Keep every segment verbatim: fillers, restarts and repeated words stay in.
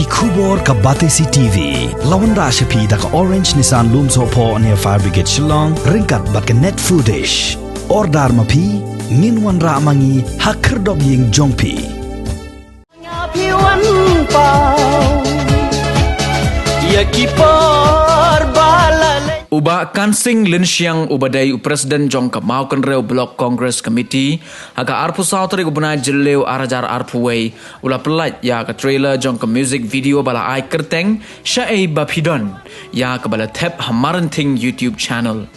Khubor ka Batesi T V la wanrah sha phi da ka Orange Nissan Lumsohphoh near Fire Brigade Shillong ryngkat bad ka Net Foodish. Order ma phi, ngin wanrah ma ngi ha khyrdop ïing jong phi. Nga phi wan paw ïa ki por ba la leit. U Bah Kansing Lynshiang uba dei u President jong ka Mawkynrew Block Congress Committee, ha ka arphew saw tarik u bnai Jylliew ar hajar arphew wei, u la pyllait ïa ka trailer jong ka music video ba la ai kyrteng Shaei Ba Phi Don, ïa kaba la thep ha Marenthing YouTube channel.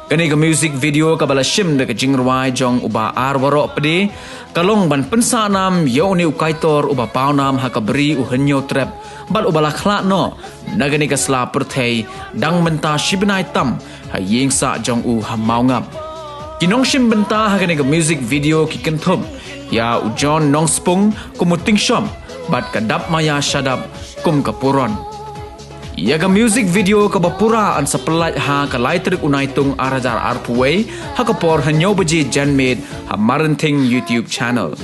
Kane ka music video kaba la shim da ka jingrwai jong u Bah R Warohpde, ka long ban pynsah nam ïa une u kaitor uba paw nam ha ka bri u Hynñiewtrep bad uba la khlad noh na kane ka sla pyrthei dang mynta shi bnai tam ha ïing sah jong u ha Mawngap. Ki nongshim bynta ha kane ka music video ki kynthup ïa u John Nongspung kum u Tingshop bad ka Dap Maïa Shadap kum ka Puron. Ïa ka music video kaba pura yn sa pyllait ha ka lai tarik u Naitung ar hajar arphew wei, ha ka por hynñiew baje janmiet ha Marenthing YouTube channel.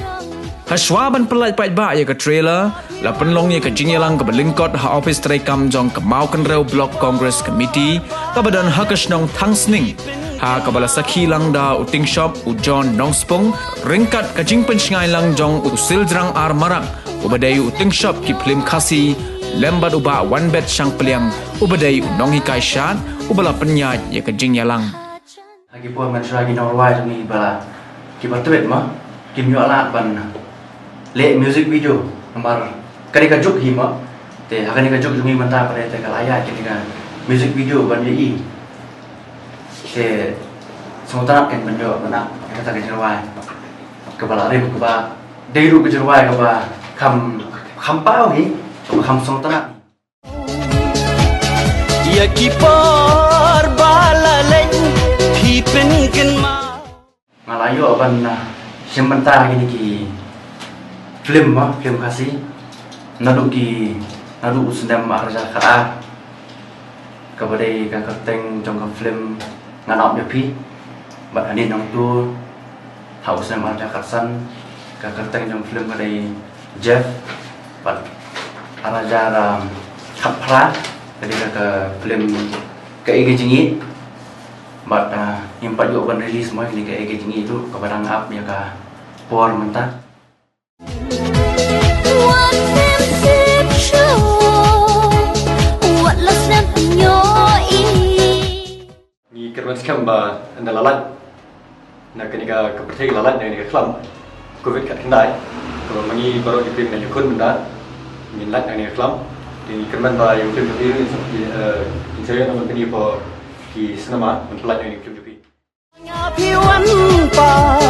Hashwa ban pyllait paidbah ïa ka trailer, la pynlong ïa ka jingïalang kaba lyngkot ha ophis treikam jong ka Mawkynrew Block Congress Committee, kaba don ha ka shnong Thangsning, ha kaba la sakhi lang da u Tingshop, u John Nongspung, ryngkat ka jingpynshngaiñ lang jong u Siljrang R Marak, uba dei u Tingshop ki phlim Khasi, lem bad u Bah Wanbet Shangpliang, uba dei u nonghikai shad, uba la pynïaid ïa ka jingïalang. Ha ki por mynshwa ki nongrwai jong ngi ba la, kiba tbit ma, kim ïoh lad ban leh music video, namar kane ka juk hi ma, te ha kane ka juk jong ngi mynta pat te ka la ïaid kane ka music video ban ïohi. Te sngewtynnat kein ban ïoh ban ap kata ka jingrwai kaba la rim, kaba dei ruh ka jingrwai kaba kham, kham paw hi, kaba kham sngewtynnat. Ïa ki por ba la leit phi pynkynmaw. Nga la ïoh ban, ah, shim bynta ha kine ki film, ah, film Khasi. Naduh ki, naduh u snem ar hajar khatar, kaba dei ka kyrteng jong ka film Ngan Ap Ïa Phi. Bad hangne nangta ha u snem ar hajar khatsan, ka kyrteng jong film ka dei Jeff. Bad ar hajar, um, khatphra ka dei ka, ka film Kaei Ka Jingïeit. Bad, uh, ngim pat ïoh ban release mo ïa kane Kaei Ka Jingïeit ruh, kaba dang ap ïa ka por mynta. Wat snem sip shuh, wat la snem pynïoh i. Ngi kyrmen skhem ba ynda la lait na kane ka, ka pyrthei, la lait na kane ka khlam Covid khatkhyndai, kaba ma ngi baroh ki briew na ïakhun mynta ngin lait na kane ka khlam. Te ngi kyrmen ba ïa u film jong phi, eh, ngin sa ïoh na ban pyni hapoh ki cinema ban pynlait na kane ka film jong phi. Nga phi wan paw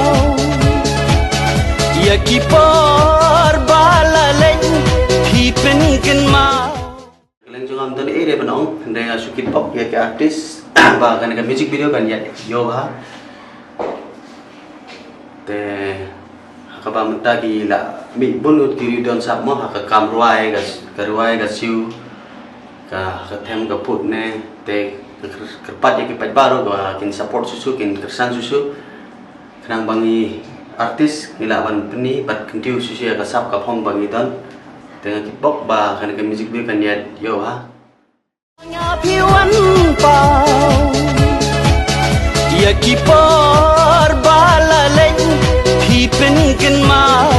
ïa ki por ba la leit phi pynkynmaw. Kylleng jong nga ym don ei ei ban ong, hynrei nga shu kitbok ïa ki artist ba kane ka music video kan ïaid ïoh bha. Te ha kaba mynta ki la mih bun ngut ki riew don sap mo, ha ka kam rwai, ka, ka rwai, ka siew, ka, ka them, ka put ne, te kyrpad ïa ki paidbah ruh ba kin support shuh shuh, kin kyrshan shuh shuh. Khnang ba ngi artist ngi lah ban pyni bad kyntiew shuh shuh ïa ka sap ka phong ba ngi don. Te nga kitbok ba kane ka music video kan ïaid ïoh bha. Nga phi wan paw ïa ki por ba la leit phi pynkynmaw.